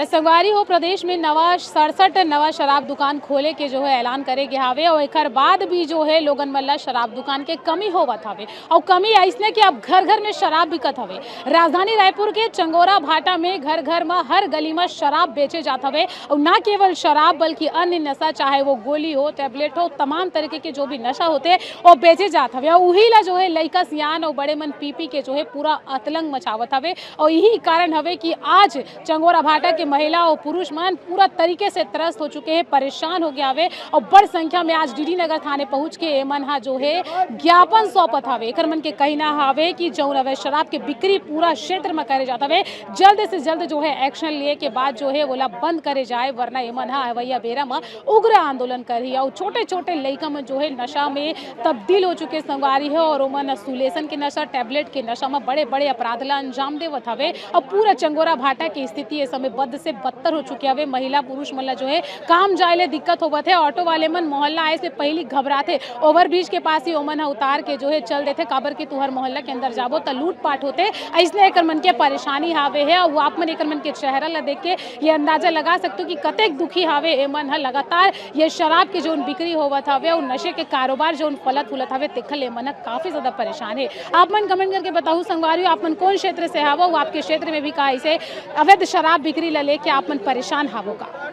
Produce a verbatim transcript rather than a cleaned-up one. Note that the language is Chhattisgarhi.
संगवारी हो, प्रदेश में नवा सड़सठ नवा शराब दुकान खोले के जो है ऐलान करे गे हावे, और एकर बाद भी जो है लोगन मन ला शराब दुकान के कमी होवत हावे, और कमी अइसने कि अब घर घर में शराब बिकत हवे। राजधानी रायपुर के चंगोरा भाटा में घर घर में हर गली में शराब बेचे जात हवे, और ना केवल शराब बल्कि अन्य नशा, चाहे वो गोली हो, टैबलेट हो, तमाम तरीके के जो भी नशा होते वो बेचे जात हवे, और उही ला जो है लइका सियान और बड़े मन पी पी के जो है पूरा अतलंग मचावत हवे, और यही कारण हवे कि आज चंगोरा भाटा के महिला और पुरुष मन पूरा तरीके से त्रस्त हो चुके हैं, परेशान हो गया हवे, और बड़ संख्या में आज डीडी नगर थाने पहुंच के एमन हा जो है ज्ञापन सौंपत हवे। एकर मन के कहना हवे कि जौन अवैध शराब के बिक्री पूरा क्षेत्र में करे जात हवे, जल्द से जल्द जो है एक्शन लिए के बाद जो है वोला बंद करे जाए, वरना एमन हा अवैया बेरा में उग्र आंदोलन करही। और छोटे छोटे लइका मन जो है नशा में तब्दील हो चुके संगवारी है, और ओमन सुलेसन के नशा, टैबलेट के नशा में बड़े बड़े अपराध ला अंजाम देवत हवे। अब पूरा चंगोरा भाटा की स्थिति इस समय बद से बदतर हो चुके हवे। महिला पुरुष मन ला जो है काम जाए ले दिक्कत होवत है। ऑटो वाले मन मोहल्ला आए से पहली घबराथे, ओवरब्रिज के पास ही ओमन ह उतार के जो है चल देथे, काबर कि तुहर मोहल्ला के अंदर जाबो त लूटपाट होते। अइसने एकर मन के परेशानी हावे है। वो आप मन एकर मन के चेहरा ला देख के ये अंदाजा लगा सकते हो कि कतेक दुखी हावे एमन ह। लगातार ये शराब के जोन बिक्री होवत हवे और नशे के कारोबार जोन फलत फूलत हवे, तेखर ले एमन ह काफी ज्यादा परेशान है। आप मन कमेंट करके बताओ संगवारी हो, आप मन कौन क्षेत्र से हावो, वो आपके क्षेत्र में भी का ऐसे अवैध शराब बिक्री ला लेके आप मन परेशान हावो का?